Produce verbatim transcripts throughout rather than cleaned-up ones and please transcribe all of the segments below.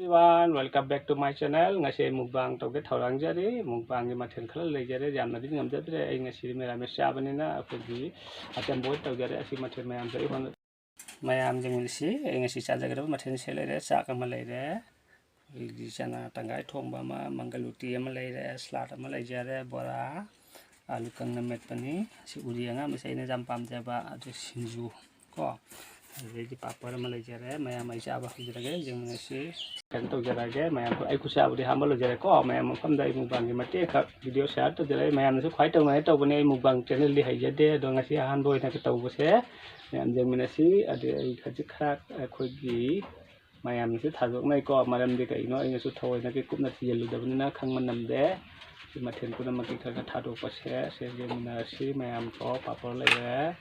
Everyone, welcome back to my channel. ꯉꯁꯤ ꯑꯩ mukbang ꯇꯧꯒꯦ ꯊꯧꯔꯥꯡꯖꯔꯤ꯫ Mukbangꯒꯤ ꯃꯊꯦꯜ ꯈꯔ ꯂꯩꯖꯔꯦ, ꯌꯥꯝꯅꯗꯤ ꯉꯝꯖꯗ꯭ꯔꯦ꯫ ꯑꯩ ꯉꯁꯤ ꯃꯦꯔꯥꯃꯦꯁ ꯆꯥꯕꯅꯤꯅ ꯑꯩꯈꯣꯏꯒꯤ ꯑꯆꯝꯕ ꯑꯣꯏꯅ ꯇꯧꯖꯔꯦ꯫ ꯑꯁꯤ ꯃꯊꯦꯜ ꯃꯌꯥꯝꯁꯦ ꯑꯩ ꯍꯣꯠꯅ-, ꯃꯌꯥꯝꯁꯤꯡ ꯉꯁꯤ ꯑꯩ ꯉꯁꯤ ꯆꯥꯖꯒꯗꯕ ꯃꯊꯦꯜꯁꯦ ꯂꯩꯔꯦ꯫ ꯆꯥꯛ ꯑꯃ ꯂꯩꯔꯦ, ꯑꯩꯈꯣꯏꯒꯤ ꯆꯅꯥ ꯇꯪꯈꯥꯏ ꯊꯣꯡꯕ ꯑꯃ, ꯃꯪꯒꯜ ꯎꯇꯤ ꯑꯃ ꯂꯩꯔꯦ, salad ꯑꯃ ꯂꯩꯖꯔꯦ, ꯕꯣꯔꯥ, ꯑꯥꯂꯨ ꯀꯪꯅ ꯃꯦꯠꯄꯅꯤ꯫ ꯑꯁꯤ ꯎꯔꯤ ꯑꯉꯥꯡꯕꯁꯦ ꯑꯩꯅ ꯌꯥꯝ ꯄꯥꯝꯖꯕ, ꯑꯗꯨ ꯁꯤꯡꯖꯨ ꯀꯣ, ꯑꯗꯨꯗꯩꯗꯤ ꯄꯥꯄꯔ ꯑꯃ ꯂꯩꯖꯔꯦ꯫ ꯃꯌꯥꯝ ꯑꯩ ꯆꯥꯕ ꯍꯧꯖꯔꯒꯦ꯫ ꯌꯦꯡꯃꯤꯟꯅꯁꯤ꯫ ꯀꯩꯅꯣ ꯇꯧꯖꯔꯛꯑꯒꯦ ꯃꯌꯥꯝ, ꯑꯩ ꯈꯨꯠꯁꯥꯕꯨꯗꯤ ꯍꯥꯝꯕ ꯂꯣꯏꯖꯔꯦꯀꯣ꯫ ꯃꯌꯥꯝ ꯃꯐꯝꯗ ꯑꯩ mukbangꯒꯤ ꯃꯇꯦꯛ ꯈꯛ video share ꯇꯧꯖꯔꯛꯑꯦ꯫ ꯃꯌꯥꯝꯅꯁꯨ ꯈ꯭ꯋꯥꯏ ꯇꯧꯅꯉꯥꯏ ꯇꯧꯕꯅꯦ꯫ ꯑꯩ mukbang channelꯗꯤ ꯍꯩꯖꯗꯦ, ꯑꯗꯣ ꯉꯁꯤ ꯑꯍꯥꯟꯕ ꯑꯣꯏꯅ ꯇꯧꯕꯁꯦ ꯃꯌꯥꯝ ꯌꯦꯡꯃꯤꯟꯅꯁꯤ꯫ ꯑꯗꯨ ꯑꯩ ꯈꯖꯤꯛ ꯈꯔ ꯑꯩꯈꯣꯏꯒꯤ ꯃꯌꯥꯝꯅꯁꯨ ꯊꯥꯗꯣꯛꯅꯩꯀꯣ꯫ ꯃꯔꯝꯗꯤ ꯀꯩꯅꯣ, ꯑꯩꯅꯁꯨ ꯊꯑꯣꯏꯅꯒꯤ ꯀꯨꯞꯅ ꯊꯤꯖꯤꯜꯂꯨꯗꯕꯅꯤꯅ ꯈꯪꯕ ꯅꯝꯗꯦ꯫ ꯁꯤ ꯃꯊꯦꯜ ꯄꯨꯝꯅꯃꯛꯀꯤ ꯈꯔ ꯈꯔ ꯊꯥꯗꯣꯛꯄꯁꯦ ꯁꯦ ꯌꯦꯡꯃꯤꯟꯅꯔꯁꯤ꯫ ꯃꯌꯥꯝ ꯀꯣ, ꯄꯥꯄꯔ ꯂꯩꯔꯦ,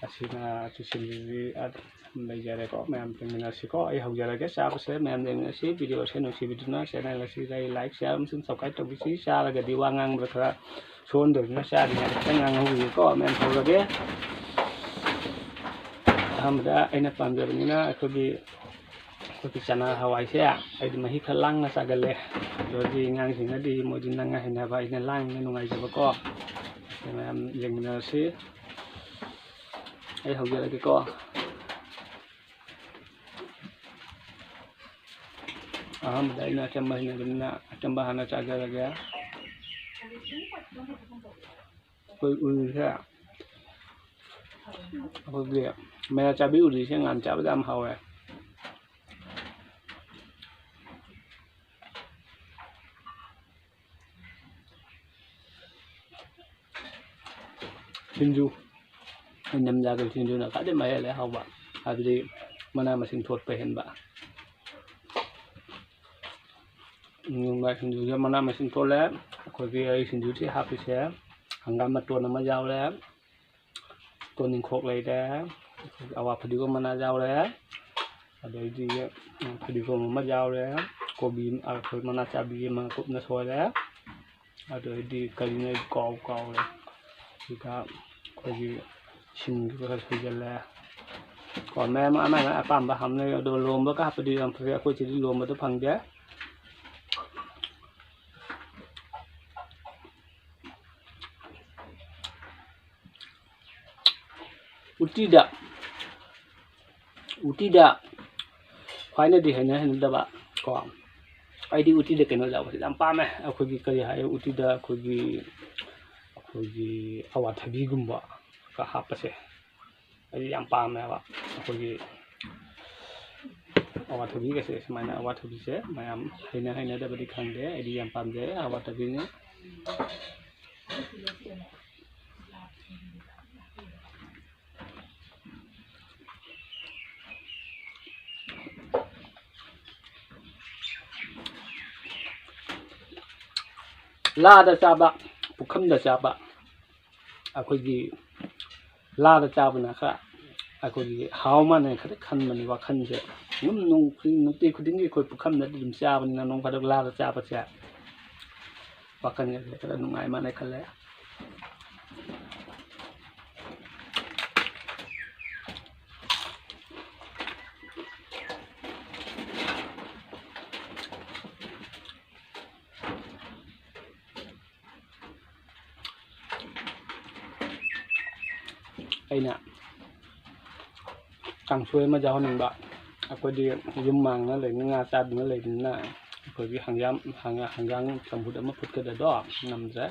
ꯑꯁꯤꯅ ꯆꯨꯁꯤꯟꯕꯤꯕꯤ ꯂꯩꯖꯔꯦꯀꯣ꯫ ꯃꯌꯥꯝ ꯌꯦꯡꯃꯤꯟꯅꯁꯤꯀꯣ꯫ ꯑꯩ ꯍꯧꯖꯔꯒꯦ ꯆꯥꯕꯁꯦ꯫ ꯃꯌꯥꯝ ꯌꯦꯡꯃꯤꯟꯅꯁꯤ꯫ Videoꯁꯦ ꯅꯨꯡꯁꯤꯕꯤꯗꯨꯅ channel ꯑꯁꯤꯗ ꯑꯩ like, share ꯑꯃꯁꯨꯡ subscribe ꯇꯧꯕꯤꯁꯤ꯫ ꯆꯥꯔꯒꯗꯤ ꯋꯥ ꯉꯥꯡꯕꯗ ꯈꯔ ꯁꯣꯟꯗꯣꯏꯅ ꯆꯥꯔꯤꯉꯩꯗ ꯈꯤꯇꯪ ꯉꯥꯡꯍꯧꯕꯤꯌꯨꯀꯣ꯫ ꯃꯌꯥꯝ ꯍꯧꯔꯒꯦ꯫ ꯑꯍꯥꯟꯕꯗ ꯑꯩꯅ ꯄꯥꯝꯖꯕꯅꯤꯅ ꯑꯩꯈꯣꯏꯒꯤ, ꯑꯩꯈꯣꯏꯒꯤ ꯆꯅꯥ ꯍꯋꯥꯏꯁꯦ ꯑꯩꯗꯤ ꯃꯍꯤ ꯈꯔ ꯂꯥꯡꯅ ꯆꯥꯒꯜꯂꯦ꯫ ꯑꯗꯨꯒꯤ ꯑꯉꯥꯡꯁꯤꯡꯅꯗꯤ ꯃꯣꯏꯗꯤ ꯅꯪꯅ ꯍꯩꯅꯕ, ꯑꯩꯅ ꯂꯥꯡꯅ ꯅꯨꯡꯉꯥꯏꯖꯕꯀꯣ꯫ ꯃꯌꯥꯝ ꯌꯦꯡꯃꯤꯟꯅꯔꯁꯤ꯫ ꯑꯩ ꯍꯧꯖꯔꯒꯦꯀꯣ꯫ ꯑꯍꯥꯟꯕꯗ ꯑꯩꯅ ꯑꯆꯝꯕ ꯍꯩꯅꯕꯅꯤꯅ ꯑꯆꯝꯕ ꯍꯥꯟꯅ ꯆꯥꯖꯔꯒꯦ꯫ ꯑꯩꯈꯣꯏ ꯎꯔꯤꯁꯦ ꯑꯩꯈꯣꯏꯒꯤ ꯃꯦꯔꯥ ꯆꯥꯕꯤ ꯎꯔꯤꯁꯦ ꯉꯥꯟ ꯆꯥꯕꯗ ꯌꯥꯝ ꯍꯥꯎꯋꯦ꯫ ꯁꯤꯡꯖꯨ, ꯏꯅꯝꯖꯥꯒꯤ ꯁꯤꯡꯖꯨꯅ ꯈ꯭ꯋꯥꯏꯗꯩ ꯃꯍꯦꯜꯂꯦ ꯍꯥꯎꯕ, ꯍꯥꯏꯕꯗꯤ ꯃꯅꯥ ꯃꯁꯤꯡ ꯊꯣꯠꯄ ꯍꯦꯟꯕ꯫ ꯁꯤꯡꯖꯨ, ꯁꯤꯡꯖꯨꯁꯦ ꯃꯅꯥ ꯃꯁꯤꯡ ꯊꯣꯠꯂꯦ꯫ ꯑꯩꯈꯣꯏꯒꯤ ꯑꯩ ꯁꯤꯡꯖꯨꯁꯤ ꯍꯥꯞꯄꯤꯁꯦ ꯍꯪꯒꯥꯝ ꯃꯇꯣꯟ ꯑꯃ ꯌꯥꯎꯔꯦ, ꯇꯣꯅꯤꯡꯈꯣꯛ ꯂꯩꯔꯦ, ꯑꯋꯥ ꯐꯗꯤꯒꯣꯝ ꯃꯅꯥ ꯌꯥꯎꯔꯦ, ꯑꯗꯩꯗꯤ ꯐꯗꯤꯒꯣꯝ ꯑꯃ ꯌꯥꯎꯔꯦ, ꯀꯣꯕꯤ, ꯑꯩꯈꯣꯏ ꯃꯅꯥ ꯆꯥꯕꯤ ꯑꯃ ꯀꯨꯞꯅ ꯁꯣꯏꯔꯦ, ꯑꯗꯩꯗꯤ ꯀꯔꯤꯅꯣ ꯑꯩ ꯀꯥꯎ ꯀꯥꯎꯔꯦ꯫ ꯑꯗꯨꯒ ꯑꯩꯈꯣꯏꯒꯤ ꯁꯤꯡꯁꯨ ꯈꯔ ꯁꯣꯏꯖꯜꯂꯦ꯫ ꯀꯣ, ꯃꯌꯥꯝ ꯑꯃ ꯑꯃ ꯑꯄꯥꯝꯕ ꯍꯥꯞꯅꯩ, ꯑꯗꯣ ꯂꯣꯝꯕꯒ ꯍꯥꯞꯄꯗꯤ ꯌꯥꯝ ꯐꯖꯩ꯫ ꯑꯩꯈꯣꯏ ꯁꯤꯗꯤ ꯂꯣꯝꯕꯗꯣ ꯐꯪꯗꯦ꯫ ꯎꯇꯤꯗ, ꯎꯇꯤꯗ ꯈ꯭ꯋꯥꯏꯅꯗꯤ ꯍꯩꯅ ꯍꯩꯅꯗꯕ ꯀꯣ, ꯑꯩꯗꯤ ꯎꯇꯤꯗ ꯀꯩꯅꯣ ꯌꯥꯎꯕꯁꯦ ꯌꯥꯝ ꯄꯥꯝꯃꯦ꯫ ꯑꯩꯈꯣꯏꯒꯤ ꯀꯔꯤ ꯍꯥꯏ, ꯎꯇꯤꯗ ꯑꯩꯈꯣꯏꯒꯤ, ꯑꯩꯈꯣꯏꯒꯤ ꯑꯋꯥꯊꯕꯤꯒꯨꯝꯕꯒ ꯍꯥꯞꯄꯁꯦ ꯑꯩꯗꯤ ꯌꯥꯝ ꯄꯥꯝꯃꯦꯕ꯫ ꯑꯩꯈꯣꯏꯒꯤ ꯑꯋꯥꯊꯕꯤꯒꯁꯦ, ꯁꯨꯃꯥꯏꯅ ꯑꯋꯥꯊꯕꯤꯁꯦ ꯃꯌꯥꯝ ꯍꯩꯅ ꯍꯩꯅꯗꯕꯗꯤ ꯈꯪꯗꯦ, ꯑꯩꯗꯤ ꯌꯥꯝ ꯄꯥꯝꯖꯩ ꯑꯋꯥꯊꯕꯤꯅꯤ꯫ ꯂꯥꯗ ꯆꯥꯕ, ꯄꯨꯈꯝꯗ ꯆꯥꯕ, ꯑꯩꯈꯣꯏꯒꯤ ꯂꯥꯗ ꯆꯥꯕꯅ ꯈꯔ ꯑꯩꯈꯣꯏꯒꯤ ꯍꯥꯎ ꯃꯥꯟꯅꯩ ꯈꯔ ꯈꯟꯕꯅꯤ ꯋꯥꯈꯜꯁꯦ꯫ ꯑꯗꯨꯝ ꯅꯨꯡ-, ꯅꯨꯡꯇꯤ ꯈꯨꯗꯤꯡꯒꯤ ꯑꯩꯈꯣꯏ ꯄꯨꯈꯝꯗꯗꯤ ꯑꯗꯨꯝ ꯆꯥꯕꯅꯤꯅ ꯅꯣꯡ ꯐꯥꯗꯣꯛ ꯂꯥꯗ ꯆꯥꯕꯁꯦ ꯋꯥꯈꯜꯒꯁꯦ ꯈꯔ ꯅꯨꯡꯉꯥꯏ ꯃꯥꯟꯅꯩ ꯈꯜꯂꯦ꯫ ꯑꯩꯅ ꯀꯥꯡꯁꯣꯏ ꯑꯃ ꯌꯥꯎꯍꯟꯅꯤꯡꯕ꯫ ꯑꯩꯈꯣꯏꯗꯤ ꯌꯨꯝ ꯃꯥꯡꯅ ꯂꯩꯕꯅꯤꯅ, ꯉꯥ ꯆꯥꯗꯨꯅ ꯂꯩꯕꯅꯤꯅ, ꯑꯩꯈꯣꯏꯒꯤ ꯍꯪꯒꯥꯝ, ꯍꯪꯒꯥ-, ꯍꯪꯒꯥꯝ ꯆꯝꯐꯨꯠ ꯑꯃ ꯐꯨꯠꯀꯗꯗꯣ ꯅꯝꯗ꯭ꯔꯦ꯫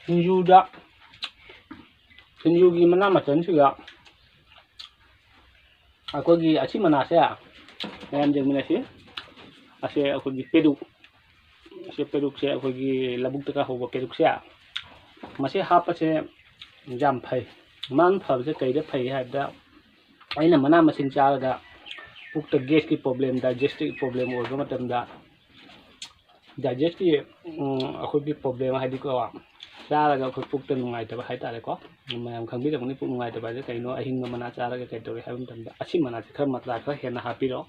ꯁꯤꯡꯖꯨꯗ, ꯁꯤꯡꯖꯨꯒꯤ ꯃꯅꯥ ꯃꯆꯜꯁꯤꯒ ꯑꯩꯈꯣꯏꯒꯤ ꯑꯁꯤ ꯃꯅꯥꯁꯦ, ꯃꯌꯥꯝ ꯌꯦꯡꯃꯤꯟꯅꯁꯤ꯫ ꯑꯁꯦ ꯑꯩꯈꯣꯏꯒꯤ ꯄꯦꯔꯨꯛ, ꯑꯁꯤ ꯄꯦꯔꯨꯛꯁꯦ ꯑꯩꯈꯣꯏꯒꯤ ꯂꯧꯕꯨꯛꯇꯒ ꯍꯧꯕ ꯄꯦꯔꯨꯛꯁꯦ, ꯃꯁꯤ ꯍꯥꯞꯄꯁꯦ ꯌꯥꯝ ꯐꯩ꯫ ꯃꯥꯅ ꯐꯕꯁꯦ ꯀꯩꯗ ꯐꯩ ꯍꯥꯏꯕꯗ, ꯑꯩꯅ ꯃꯅꯥ ꯃꯁꯤꯡ ꯆꯥꯔꯒ ꯄꯨꯛꯇ ꯒꯦꯁꯀꯤ ꯄ꯭ꯔꯣꯕ꯭ꯂꯦꯝ, ꯗꯥꯏꯖꯦꯁꯇꯤꯛ ꯄ꯭ꯔꯣꯕ꯭ꯂꯦꯝ ꯑꯣꯏꯕ ꯃꯇꯝꯗ ꯗꯥꯏꯖꯦꯁꯀꯤ ꯑꯩꯈꯣꯏꯒꯤ ꯄ꯭ꯔꯣꯕ꯭ꯂꯦꯝ ꯍꯥꯏꯗꯤꯀꯣ, ꯆꯥꯔꯒ ꯑꯩꯈꯣꯏ ꯄꯨꯛꯇ ꯅꯨꯡꯉꯥꯏꯇꯕ ꯍꯥꯏꯇꯥꯔꯦꯀꯣ꯫ ꯃꯌꯥꯝ ꯈꯪꯕꯤꯔꯝꯒꯅꯤ ꯄꯨꯛ ꯅꯨꯡꯉꯥꯏꯇꯕ ꯍꯥꯏꯁꯦ ꯀꯩꯅꯣ꯫ ꯑꯍꯤꯡꯕ ꯃꯅꯥ ꯆꯥꯔꯒ ꯀꯩꯗꯧꯏ ꯍꯥꯏꯕ ꯃꯇꯝꯗ, ꯑꯁꯤ ꯃꯅꯥꯁꯦ ꯈꯔ ꯃꯆꯥ ꯈꯔ ꯍꯦꯟꯅ ꯍꯥꯞꯄꯤꯔꯣ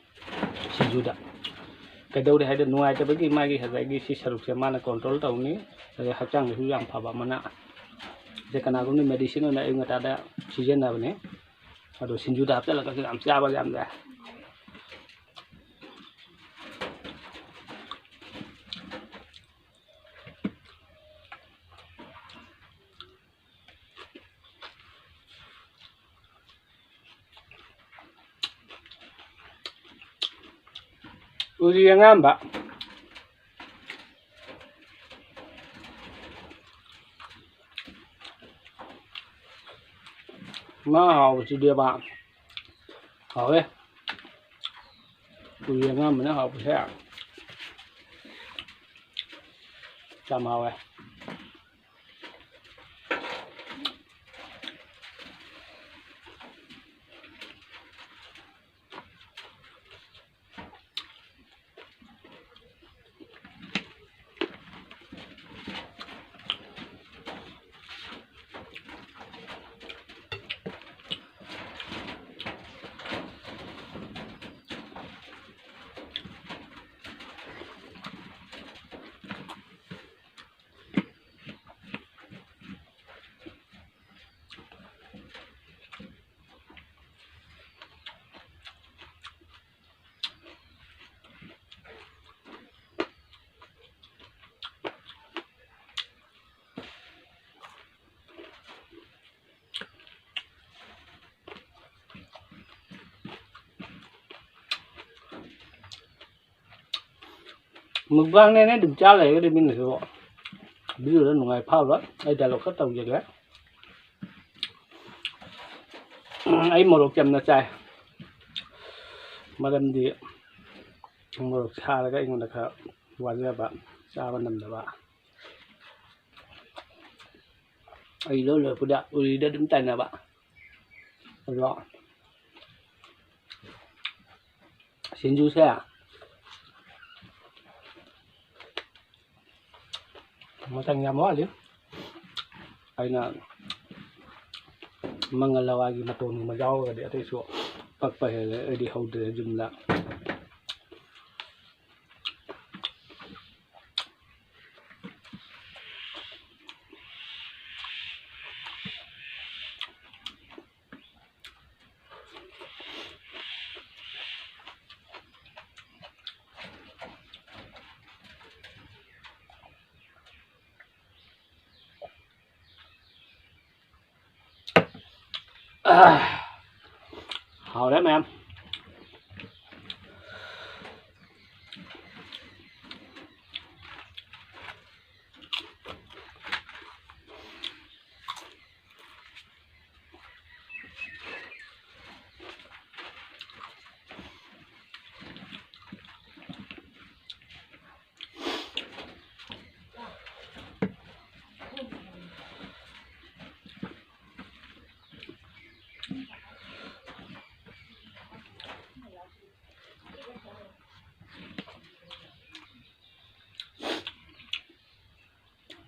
ꯁꯤꯡꯖꯨꯗ꯫ ꯀꯩꯗꯧꯔꯦ ꯍꯥꯏꯗꯤ ꯅꯨꯡꯉꯥꯏꯇꯕꯒꯤ ꯃꯥꯒꯤ ꯉꯁꯥꯏꯒꯤ ꯁꯤ ꯁꯔꯨꯛꯁꯦ ꯃꯥꯅ ꯀꯣꯟꯇ꯭ꯔꯣꯜ ꯇꯧꯅꯤ꯫ ꯑꯗꯩ ꯍꯛꯆꯥꯡꯗꯁꯨ ꯌꯥꯝ ꯐꯕ ꯃꯅꯥ꯫ ꯁꯦ ꯀꯅꯥꯒꯨꯝꯕꯅ ꯃꯦꯗꯤꯁꯤꯟ ꯑꯣꯏꯅ ꯑꯌꯨꯛ ꯉꯟꯇꯥꯗ ꯁꯤꯖꯤꯟꯅꯕꯅꯦ꯫ ꯑꯗꯣ ꯁꯤꯡꯖꯨꯗ ꯍꯥꯞꯆꯤꯜꯂꯒꯁꯨ ꯌꯥꯝ ꯆꯥꯕ ꯌꯥꯝ ꯌꯥꯏ꯫ ꯎꯔꯤ ꯑꯉꯥꯟꯕ꯫ ꯃꯥ ꯍꯥꯎꯕꯁꯤꯗꯤꯕ꯫ ꯍꯥꯎꯋꯦ꯫ ꯎꯔꯤ ꯑꯉꯥꯟꯕꯅ ꯍꯥꯎꯕꯁꯦ ꯌꯥꯝ ꯍꯥꯎꯋꯦ꯫ ꯃꯨꯛꯕꯥꯡꯅꯦꯅ ꯑꯗꯨꯝ ꯆꯥ ꯂꯩꯔꯒꯗꯤ ꯃꯤꯅꯁꯨ ꯚꯤꯗꯤꯑꯣꯗ ꯅꯨꯡꯉꯥꯏ ꯐꯥꯎꯔꯣꯏ꯫ ꯑꯩ ꯗꯥꯏꯂꯣꯛ ꯈꯔ ꯇꯧꯖꯒꯦ꯫ ꯑꯩ ꯃꯣꯔꯣꯛ ꯆꯝꯅ ꯆꯥꯏ, ꯃꯔꯝꯗꯤ ꯃꯣꯔꯣꯛ ꯁꯥꯔꯒ ꯑꯩꯉꯣꯟꯗ ꯈꯔ ꯋꯥꯖꯕ, ꯆꯥꯕ ꯉꯝꯗꯕ꯫ ꯑꯩ ꯂꯣꯏ ꯂꯣꯏꯔꯛꯄꯗ ꯎꯔꯤꯗ ꯑꯗꯨꯝ ꯇꯥꯏꯅꯕ꯫ ꯑꯗꯣ ꯁꯤꯡꯖꯨꯁꯦ ꯃꯇꯝ ꯌꯥꯝ ꯋꯥꯠꯂꯤ꯫ ꯑꯩꯅ ꯃꯪꯒꯜ ꯍꯋꯥꯏꯒꯤ ꯃꯇꯣꯟꯒꯨꯝꯕ ꯌꯥꯎꯔꯒꯗꯤ ꯑꯇꯩꯁꯨ ꯄꯛꯄ ꯍꯦꯜꯂꯦ꯫ ꯑꯩꯗꯤ ꯍꯧꯗ꯭ꯔꯦ ꯌꯨꯝꯗ꯫ ꯍꯥꯎꯔꯦ ꯃꯌꯥꯝ꯫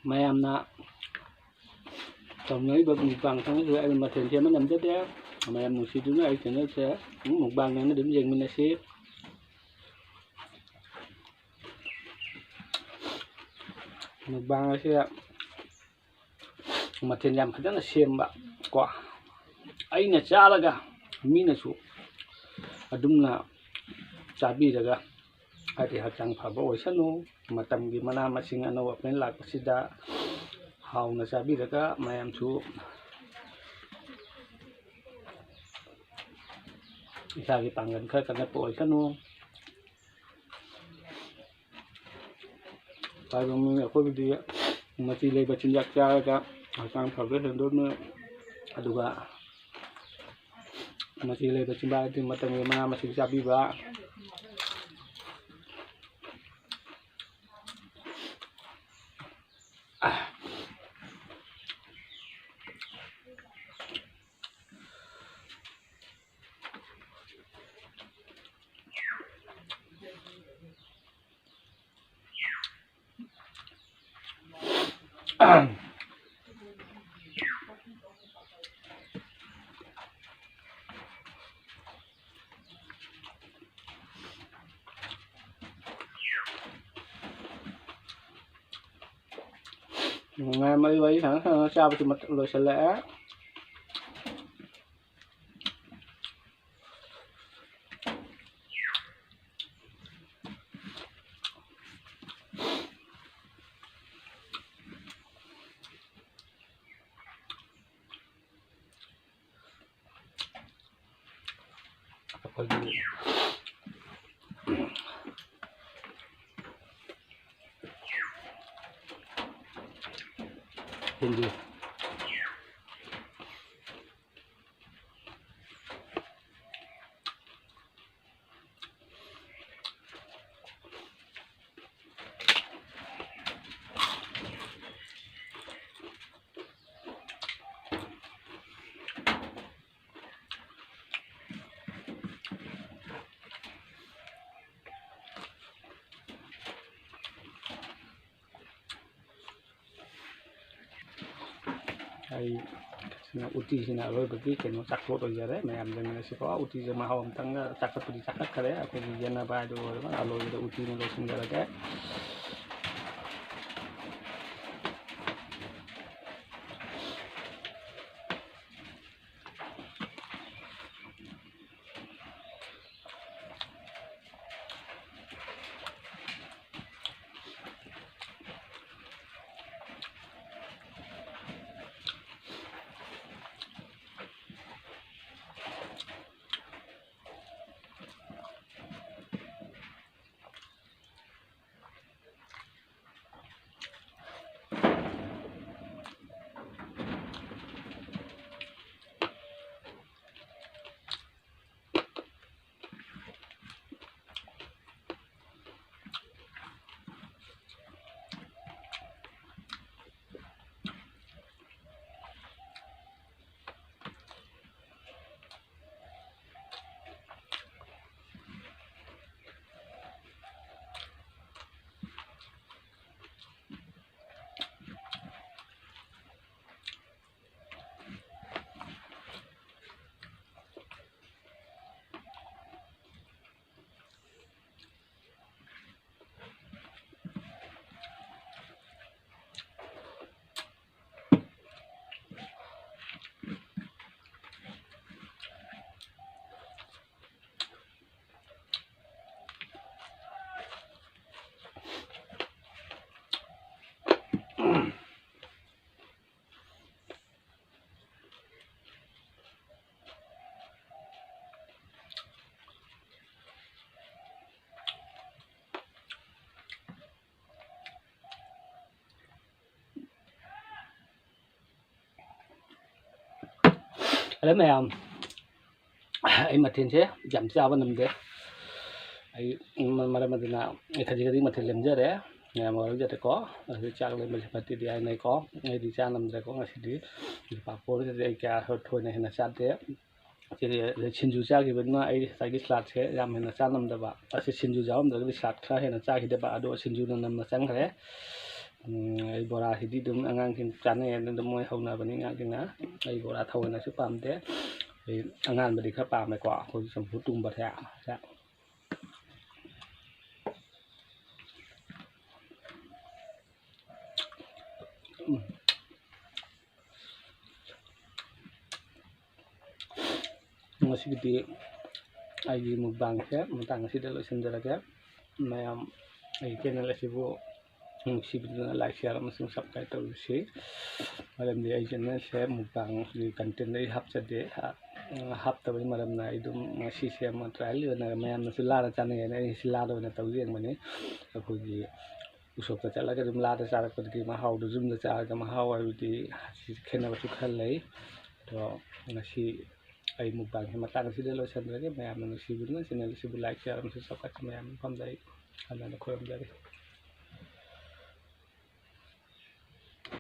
ꯃꯌꯥꯝꯅ ꯇꯧꯅꯔꯤꯕ mukbang ꯈꯪꯗꯦ, ꯑꯩ ꯃꯊꯦꯜ ꯁꯦꯝꯕ ꯉꯝꯖꯗꯦ꯫ ꯃꯌꯥꯝ ꯅꯨꯡꯁꯤꯗꯨꯅ ꯑꯩ channelꯁꯦ ꯑꯗꯨꯝ mukbangꯅꯦꯅ ꯑꯗꯨꯝ ꯌꯦꯡꯃꯤꯟꯅꯁꯤ꯫ Mukbang ꯑꯁꯤ ꯃꯊꯦꯜ ꯌꯥꯝ ꯐꯖꯅ ꯁꯦꯝꯕ ꯀꯣ, ꯑꯩꯅ ꯆꯥꯔꯒ ꯃꯤꯅꯁꯨ ꯑꯗꯨꯝꯅ ꯆꯥꯕꯤꯔꯒ, ꯍꯥꯏꯗꯤ, ꯍꯛꯆꯥꯡ ꯐꯕ ꯑꯣꯏꯁꯅꯨ꯫ ꯃꯇꯝꯒꯤ ꯃꯅꯥ ꯃꯁꯤꯡ ꯑꯅꯧ ꯑꯄꯦꯟ ꯂꯥꯛꯄꯁꯤꯗ ꯍꯥꯎꯅ ꯆꯥꯕꯤꯔꯒ ꯃꯌꯥꯝꯁꯨ ꯏꯁꯥꯒꯤ ꯄꯥꯡꯒꯜ ꯈꯔ ꯀꯟꯈꯠꯄ ꯑꯣꯏꯁꯅꯨ꯫ ꯇꯥꯏꯕꯪ ꯃꯤ ꯑꯩꯈꯣꯏꯒꯤꯗꯤ ꯃꯆꯤ ꯂꯩꯕ ꯆꯤꯟꯖꯥꯛ ꯆꯥꯔꯒ ꯍꯛꯆꯥꯡ ꯐꯕ ꯍꯦꯟꯗꯣꯛꯅ, ꯑꯗꯨꯒ ꯃꯆꯤ ꯂꯩꯕ ꯆꯤꯟꯖꯥꯛ ꯍꯥꯏꯗꯤ ꯃꯇꯝꯒꯤ ꯃꯅꯥ ꯃꯁꯤꯡ ꯆꯥꯕꯤꯕ꯫ ꯅꯨꯡꯉꯥꯏ, ꯃꯔꯤ ꯋꯥꯔꯤ ꯁꯥꯟꯅ ꯁꯥꯟꯅ ꯆꯥꯕꯁꯨ ꯃꯇꯝ ꯂꯣꯏꯁꯤꯜꯂꯛꯑꯦ꯫ ꯑꯩꯈꯣꯏꯒꯤ ꯍꯤꯟꯗꯤ꯫ ꯑꯩ ꯁꯤꯅ ꯎꯇꯤꯁꯤꯅ ꯑꯔꯣꯏꯕꯒꯤ ꯀꯩꯅꯣ, ꯆꯥꯛꯊꯣꯠ ꯑꯣꯏꯖꯔꯦ꯫ ꯃꯌꯥꯝ ꯌꯦꯡꯃꯤꯟꯅꯁꯤꯀꯣ꯫ ꯎꯇꯤꯁꯦ ꯃꯍꯥꯎ ꯑꯃꯇꯪꯒ ꯆꯥꯛꯈꯠꯄꯗꯤ ꯆꯥꯛꯈꯠꯈꯔꯦ꯫ ꯑꯩꯈꯣꯏꯒꯤ ꯌꯦꯟꯅꯕ ꯍꯥꯏꯗꯣ ꯑꯣꯏꯔꯕ ꯑꯂꯣꯏꯕꯗ ꯎꯇꯤꯅ ꯂꯣꯏꯁꯤꯟꯖꯔꯒꯦ꯫ ꯑꯗ ꯃꯌꯥꯝ, ꯑꯩ ꯃꯊꯦꯜꯁꯦ ꯌꯥꯝ ꯆꯥꯕ ꯉꯝꯗꯦ꯫ ꯑꯩ ꯃꯔꯝ ꯑꯗꯨꯅ ꯑꯩ ꯈꯖꯤꯛ ꯈꯖꯤꯛ ꯃꯊꯦꯜ ꯂꯦꯝꯖꯔꯦ꯫ ꯃꯌꯥꯝ ꯋꯥꯔꯧꯖꯔꯦꯀꯣ꯫ ꯑꯗꯨ ꯆꯥꯛ ꯂꯦꯝꯕꯁꯦ ꯐꯠꯇꯦꯗꯤ ꯍꯥꯏꯅꯩꯀꯣ꯫ ꯑꯩꯗꯤ ꯆꯥ ꯉꯝꯗ꯭ꯔꯦꯀꯣ ꯉꯁꯤꯗꯤ꯫ ꯄꯥꯐꯣꯔꯁꯤꯗꯤ ꯑꯩ ꯀꯌꯥ ꯊꯣꯏꯅ ꯍꯦꯟꯅ ꯆꯥꯗꯦ꯫ ꯁꯤꯗꯤ ꯁꯤꯡꯖꯨ ꯆꯥꯈꯤꯕꯅꯤꯅ ꯑꯩ ꯉꯁꯥꯏꯒꯤ ꯁꯂꯥꯠꯁꯦ ꯌꯥꯝ ꯍꯦꯟꯅ ꯆꯥ ꯉꯝꯗꯕ꯫ ꯑꯁꯤ ꯁꯤꯡꯖꯨ ꯌꯥꯎꯔꯝꯗ꯭ꯔꯒꯗꯤ ꯁꯂꯥꯠ ꯈꯔ ꯍꯦꯟꯅ ꯆꯥꯈꯤꯗꯕ꯫ ꯑꯗꯣ ꯁꯤꯡꯖꯨꯅ ꯅꯝꯅ ꯆꯪꯈ꯭ꯔꯦ꯫ ꯎꯝ, ꯑꯩ ꯕꯣꯔꯥꯁꯤꯗꯤ ꯑꯗꯨꯝ ꯑꯉꯥꯡꯁꯤꯡ ꯆꯥꯅꯩ ꯍꯥꯏꯅ ꯑꯗꯨꯝ ꯃꯣꯏ ꯍꯧꯅꯕꯅꯤ ꯑꯉꯥꯡꯁꯤꯡꯅ꯫ ꯑꯩ ꯕꯣꯔꯥ ꯊꯑꯣꯏꯅꯁꯨ ꯄꯥꯝꯗꯦ꯫ ꯑꯩ ꯑꯉꯥꯟꯕꯗꯤ ꯈꯔ ꯄꯥꯝꯃꯦꯀꯣ, ꯑꯩꯈꯣꯏꯒꯤ ꯆꯝꯐꯨꯠ ꯊꯣꯡꯕꯁꯦ꯫ ꯎꯝ꯫ ꯉꯁꯤꯒꯤꯗꯤ ꯑꯩꯒꯤ ꯃꯨꯛꯕꯥꯡꯁꯦ ꯃꯇꯥꯡ ꯑꯁꯤꯗ ꯂꯣꯏꯁꯤꯟꯖꯔꯒꯦ꯫ ꯃꯌꯥꯝ ꯑꯩꯒꯤ ꯆꯦꯅꯦꯜ ꯑꯁꯤꯕꯨ ꯅꯨꯡꯁꯤꯕꯤꯗꯨꯅ ꯂꯥꯏꯛ, ꯁꯤꯌꯥꯔ ꯑꯃꯁꯨꯡ ꯁꯕꯁꯀ꯭ꯔꯥꯏꯕ ꯇꯧꯕꯤꯁꯤ꯫ ꯃꯔꯝꯗꯤ ꯑꯩ ꯆꯦꯅꯦꯜꯁꯦ ꯃꯨꯛꯕꯥꯡꯒꯤ ꯀꯟꯇꯦꯟ ꯑꯩ ꯍꯥꯞꯆꯗꯦ꯫ ꯍꯥꯞꯇꯕꯒꯤ ꯃꯔꯝꯅ ꯑꯩ ꯑꯗꯨꯝ ꯉꯁꯤꯁꯦ ꯑꯃ ꯇ꯭ꯔꯥꯏꯌꯦꯜꯒꯤ ꯑꯣꯏꯅ ꯃꯌꯥꯝꯅꯁꯨ ꯂꯥꯗ ꯆꯥꯅꯩ ꯍꯥꯏꯅ ꯑꯩ ꯉꯁꯤ ꯂꯥꯗ ꯑꯣꯏꯅ ꯇꯧ ꯌꯦꯡꯕꯅꯤ꯫ ꯑꯩꯈꯣꯏꯒꯤ ꯎꯁꯣꯞꯇ ꯆꯠꯂꯒ ꯑꯗꯨꯝ ꯂꯥꯗ ꯆꯥꯔꯛꯄꯗꯒꯤ ꯃꯍꯥꯎꯗꯨ ꯌꯨꯝꯗ ꯆꯥꯔꯒ ꯃꯍꯥꯎ ꯍꯥꯏꯕꯗꯤ ꯈꯦꯠꯅꯕꯁꯨ ꯈꯔ ꯂꯩ꯫ ꯑꯗꯣ ꯉꯁꯤ ꯑꯩ ꯃꯨꯛꯕꯥꯡꯁꯦ ꯃꯇꯥꯡ ꯑꯁꯤꯗ ꯂꯣꯏꯁꯤꯟꯖꯔꯒꯦ꯫ ꯃꯌꯥꯝꯅ ꯅꯨꯡꯁꯤꯕꯤꯗꯨꯅ ꯆꯦꯅꯦꯜ ꯑꯁꯤꯕꯨ ꯂꯥꯏꯛ, ꯁꯤꯌꯥꯔ ꯑꯃꯁꯨꯡ ꯁꯕꯁꯀ꯭ꯔꯥꯏꯕ ꯃꯌꯥꯝ ꯃꯐꯝꯗ ꯑꯩ ꯍꯟꯅ ꯍꯟꯅ ꯈꯨꯔꯨꯝꯖꯔꯤ꯫